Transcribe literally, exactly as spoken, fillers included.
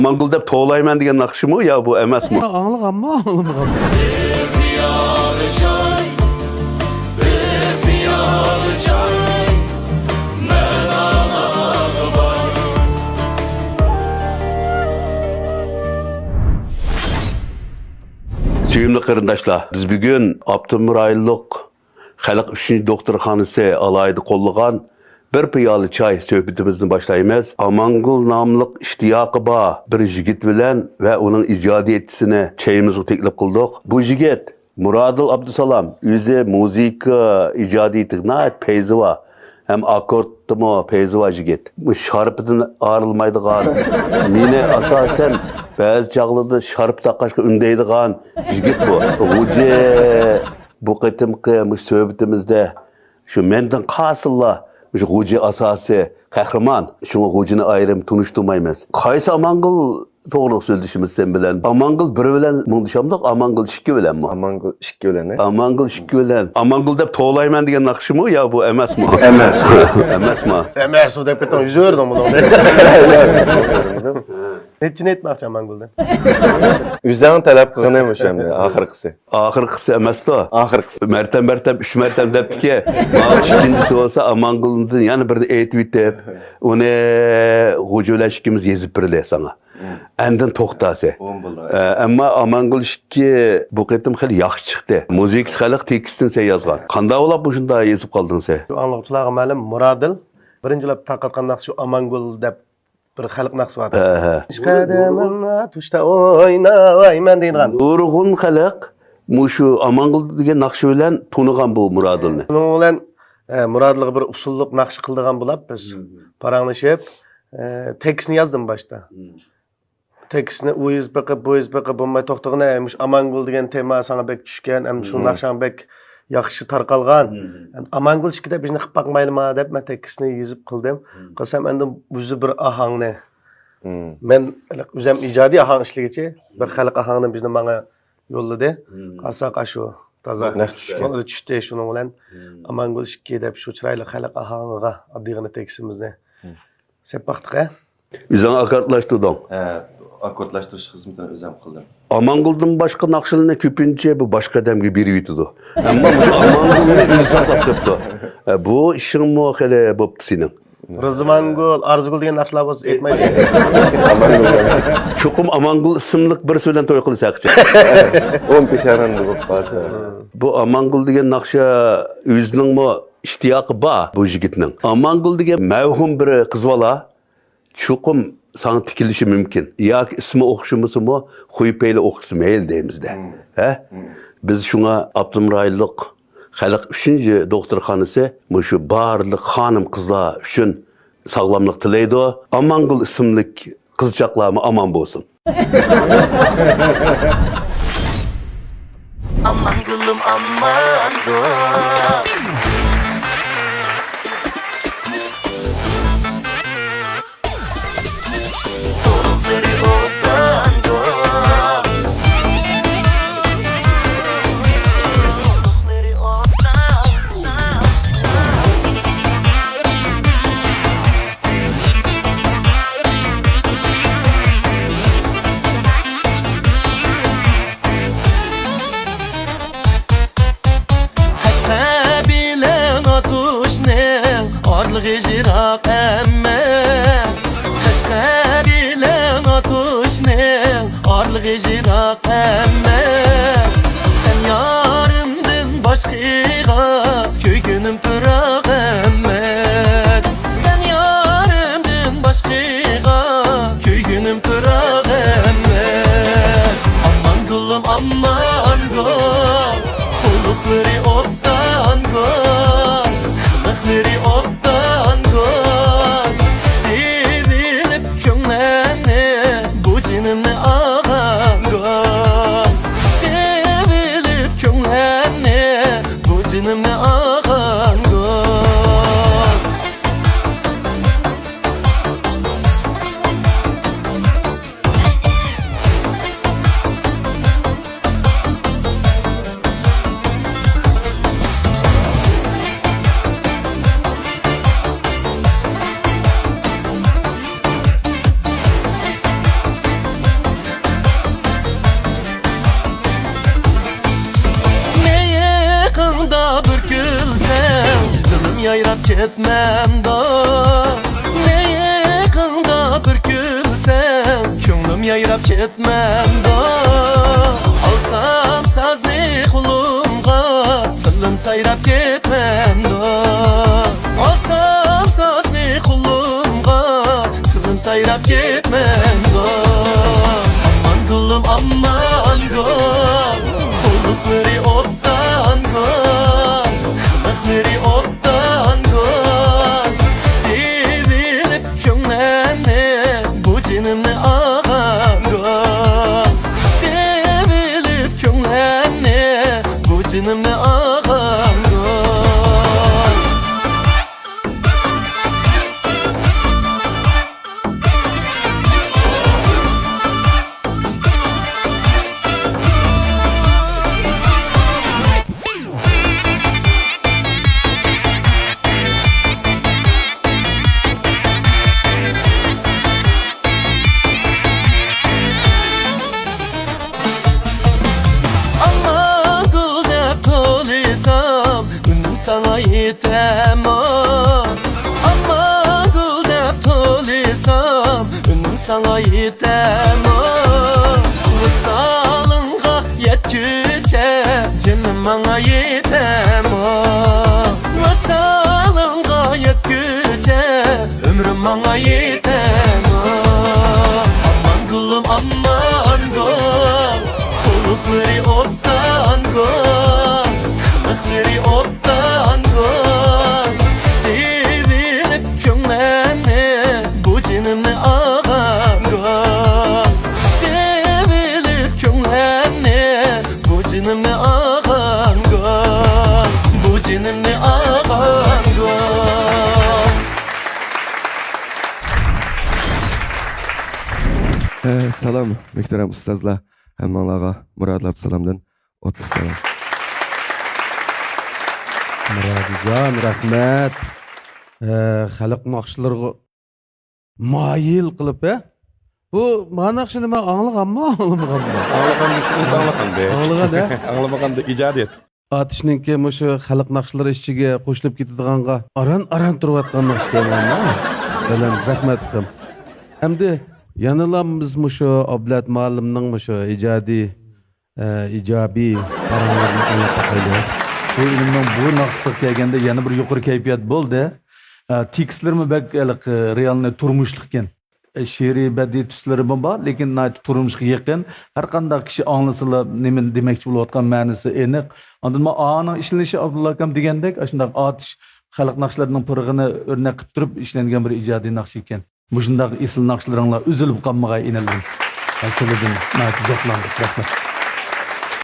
ماڭگۇل دەپ توۋلايمەن دېگەن ناخشىمۇ يا بۇ ئەمەسمۇ؟ ئاڭلىغانمۇ، ئاڭلىمىغانمۇ؟ بىر پىيالە چاي، بىر پىيالە چاي، مەن ئاڭلىغان. سۆيۈملۈك قېرىنداشلار، بىز بۈگۈن ئاپتونوم رايونلۇق خەلق ئۈچۈن دوختۇرخانىسى ئالاھىدە قوللىغان بىر پىيالە چاي سۆھبىتىمىزنى باشلايمىز. ئامانگۈل ناملىق ئىشتىياقى بار بىر يىگىت بىلەن ۋە ئۇنىڭ ئىجادىيەتچىسىنى چېيىمىزغا تەكلىپ قىلدۇق. بۇ يىگىت مۇرادىل ئابدۇسالام، ئۆزى مۇزىكا ئىجادىيىتىگە ناھايىتى پەيزى بار ھەم ئاككوردتىمۇ پەيزى بار يىگىت. بۇ شارپىدىن ئايرىلمايدىغان، مېنى ئاساسەن بەزى چاغلىرىدا شارپا تاقاشقا ئۈندەيدىغان يىگىت بۇ. غوجى بۇ قېتىمقى مۇشۇ سۆھبىتىمىزدە شۇ مەندىن قالسىلا، مۇشۇ غوجى ئاساسىي قەھرىمان. شۇڭا غوجىنى ئايرىم تونۇشتۇرمايمىز. قايسى ئامانگۈل توغرىلىق سۆزلىشىمىز سەن بىلەن؟ ئامانگۈل بىر بىلەن مۇڭدىشامدۇق، ئامانگۈل ئىككى بىلەنمۇ؟ ئامانگۈل ئىككى بىلەن، ھە؟ ئامانگۈل ئىككى بىلەن. ئامانگۈل دەپ توۋلايمەن دېگەن ناخشىمۇ يا بۇ ئەمەسمۇ؟ ئەمەس. ئەمەسمۇ؟ ئەمەسمۇ دەپ كەتتىڭ، يۈزۈۋەردىڭ بۇنىڭدىن. نەچچىنى ئېيتماقچى ئامانگۈلدىن؟ ئۆزۈڭ تەلەپ قىلغىنى مۇشۇ ئەمدى ئاخىرقىسى. ئاخىرقىسى ئەمەستۇ. ئاخىرقىسى. مەرتەم، مەرتەم، ئۈچ مەرتەم دەپتىكى. ماۋۇ ئىككىنچىسى بولسا ئامانگۈلدىن يەنە بىرنى ئېيتىۋېتىپ، ئۇنى غوجا بىلەن ئىككىمىز يېزىپ بېرىلى ساڭا. ئاندىن توختاسى. ئە، ئەمما ئامانگۈل ئىككى بۇ قېتىم خېلى ياخشى چىقتى. مۇزىكىسى خەلق، تېكىستىنى سەن يازغان. قانداق بولۇپ مۇشۇنداق يېزىپ قالدىڭ سەن؟ شۇ ئاڭلىغۇچىلارغا مەلۇم، مۇرادىل بىرىنچىلەپ تارقاتقان ناخشا شۇ ئامانگۈل دەپ بىر خەلق ناخشىسى بار. ھە، ھە. ئىشقىدىمىن تۇشتا ئوينايمەن دەيدىغان. نۇرغۇن خەلق مۇشۇ ئامانگۈل دېگەن ناخشا بىلەن تونۇغان بۇ مۇرادىلنى. شۇنىڭ بىلەن، ئە، مۇرادىلغا بىر ئۇسسۇللۇق ناخشا قىلىدىغان بولاپ بىز پاراڭلىشىپ، ئە، تېكىستنى يازدىم باشتا. تېكىستنى ئۇ يېزىپ بېقىپ، بۇ يېزىپ بېقىپ بولماي توختىغىنە، مۇشۇ ئامانگۈل دېگەن تېما ساڭا بەك چۈشكەن، ئەمدى شۇ ناخشاڭ بەك ياخشى تارقالغان. ئەمدى ئامانگۈل ئىككى دەپ بىزنى قىلىپ باقمايلىما دەپ مەن تېكىستنى يېزىپ قىلدىم. قىلسام ئەمدى ئۆزى بىر ئاھاڭنى. مەن ئۆزۈم ئىجادىي ئاھاڭ ئىشلىگۈچى، بىر خەلق ئاھاڭنى بىزنى ماڭا يوللىدى. قارىساق ئاشۇ تازا نەق چۈشكەن. چۈشتى، شۇنىڭ بىلەن ئامانگۈل ئىككى دەپ شۇ چىرايلىق خەلق ئاھاڭىغا ئاددىيغىنە تېكىستىمىزنى سېلىپ باقتۇق ھە. ئۆزۈڭ ئاككوردلاشتۇردۇڭ؟ ھە، ئاككوردلاشتۇرۇش خىزمىتىنى ئۆزۈم قىلدىم. ئامانگۈلدىن باشقا ناخشىلىرىنى كۆپىنچە بۇ باشقا ئادەمگە بېرىۋېتىدۇ. ئەمما مۇشۇ ئامانگۈلنى ئۆزى ساقلاپ قېلىپتۇ. ھە، بۇ ئىشىڭمۇ خېلى بوپتۇ سېنىڭ. رىزۋانگۈل، ئارزۇگۈل دېگەن ناخشىلار بولسا ئېيتمايسىز. ئامانگۈل. چوقۇم ئامانگۈل ئىسىملىك بىرسى بىلەن توي قىلسا ياخشى. ئون پېشانەمدە بولۇپ قالسا. بۇ ئامانگۈل دېگەن ناخشا ئۆزىنىڭمۇ ئىشتىياقى بار بۇ يىگىتنىڭ. ئامانگۈل دېگەن مەۋھۇم بىر قىز بالا. چوقۇم ساڭا تىكىلىشى مۇمكىن. ياكى ئىسمى ئوخشىمىسىمۇ، خۇي پەيلى ئوخشىسا مەيلى دەيمىز-دە. ھە؟ بىز شۇڭا ئاپتونوم رايونلۇق خەلق ئۈچىنچى دوختۇرخانىسى مۇشۇ بارلىق خانىم-قىزلار ئۈچۈن ساغلاملىق تىلەيدۇ. ئامانگۈل ئىسىملىك قىزچاقلارمۇ ئامان بولسۇن. ئامانگۈلۈم ئامانگۈل. قەشقەر بىلەن ئاتۇشنىڭ ئارىلىقى يىراق ئەمەس. قەشقەر بىلەن ئاتۇشنىڭ ئارىلىقى يىراق ئەمەس. سەن يارىمدىن باشقىغا كۆيگۈنۈم پىراق ئەمەس. سەن يارىمدىن باشقىغا كۆيگۈنۈم پىراق ئەمەس. ئامانگۈلۈم ئامانگۈل، قۇلىقلىرى ئوبدان گۈل، قىلىقلىرى ئوبدان گۈل. دېۋىلىپ كۆڭلۈمنى بۇ جېنىمنى ئاغام. يايراپ كەتمەمدۇ؟ مىيىقىڭدا بىر كۈلسەڭ، كۆڭلۈم يايراپ كەتمەمدۇ؟ ئالسام سازنى قولۇمغا، تىلىم سايراپ كەتمەمدۇ؟ ئالسام سازنى قولۇمغا، تىلىم سايراپ كەتمەمدۇ؟ ئامان گۈلۈم، ئامان گۈل، قۇلىقلىرى ئوتتان گۈل، قىلىقلىرى ئوتتان گۈل. دېۋىلىپ كۆڭلەمنى، بۇ جېنىمنى ئاغام گۈل. دېۋىلىپ كۆڭلەمنى، بۇ جېنىمنى ئاغام گۈل. ئامان گۈل دەپ تولىسام، ئۈنۈم ساڭا يېتەمۇ؟ ئامان گۈل دەپ تولىسام، ئۈنۈم ساڭا يېتەمۇ؟ ۋىسالىڭغا يەتكۈچە، جېنىم ماڭا يېتەمۇ؟ ۋىسالىڭغا يەتكۈچە، ئۆمرۈم ماڭا يېتەمۇ؟ ئامان گۈلۈم، ئامان گۈل، قۇلىقلىرى ئوتتان گۈل، قىلىقلىرى ئوتتان گۈل. دېۋىلىپ كۆڭلەمنى، بۇ جېنىمنى ئاغام گۈل. دېۋىلىپ كۆڭلەمنى، بۇ جېنىمنى ئاغام گۈل. بۇ جېنىمنى ئاغام گۈل. ئە، سالام، مۆھتەرەم ئۇستازلار، ھەممىڭلارغا مۇرادىل ئابدۇسالامدىن ئوتلۇق سالام. مۇرادىلجان، رەھمەت. ئە، خەلق ناخشىلىرىغا مايىل قىلىپ، ھە؟ بۇ، ما ناخشىنى مەن ئاڭلىغانمۇ، ئاڭلىمىغانمۇ؟ ئاڭلىغان دېسىڭىز، ئاڭلىغاندەك. ئاڭلىغان، ھە؟ ئاڭلىمىغاندا ئىجادىيەت. ئاتۇشنىڭكى مۇشۇ خەلق ناخشىلىرى ئىچىگە قوشۇلۇپ كېتىدىغانغا ئاران-ئاران تۇرۇۋاتقان ناخشىكەن، ھە؟ بەلەن، رەھمەت، ئۇكام. ئەمدى يەنىلا بىز مۇشۇ ئابلەت مۇئەللىمنىڭ مۇشۇ ئىجادىي، ئە، ئىجابىي پاراڭلىرىنى ئاڭلاپ باقايلى. بۇ ئىنىمنىڭ بۇ ناخشىسىغا كەلگەندە يەنە بىر يۇقىرى كەيپىيات بولدى. ئە، تېكىستلىرىمۇ بەك ھېلىقى رېئالنىي تۇرمۇشلۇقكەن. شېئىرىي بەدىئىي تۈسلىرىمۇ بار، لېكىن ناھايىتى تۇرمۇشقا يېقىن. ھەر قانداق كىشى ئاڭلىسىلا، نېمىنى دېمەكچى بولۇۋاتقان مەنىسى ئېنىق. ئاندىن ما ئاڭنىڭ ئىشلىنىشى، ئابدۇللا ئاكام دېگەندەك، ئاشۇنداق ئاتۇش خەلق ناخشىلىرىنىڭ پۇرىقىنى ئۆرنەك قىلىپ تۇرۇپ ئىشلەنگەن بىر ئىجادىي ناخشا ئىكەن. مۇشۇنداق ئېسىل ناخشىلىرىڭلار ئۈزۈلۈپ قالمىغاي، ئىنىلىرىم. سىلەردىن ناھايىتى زوقلاندۇق. رەھمەت.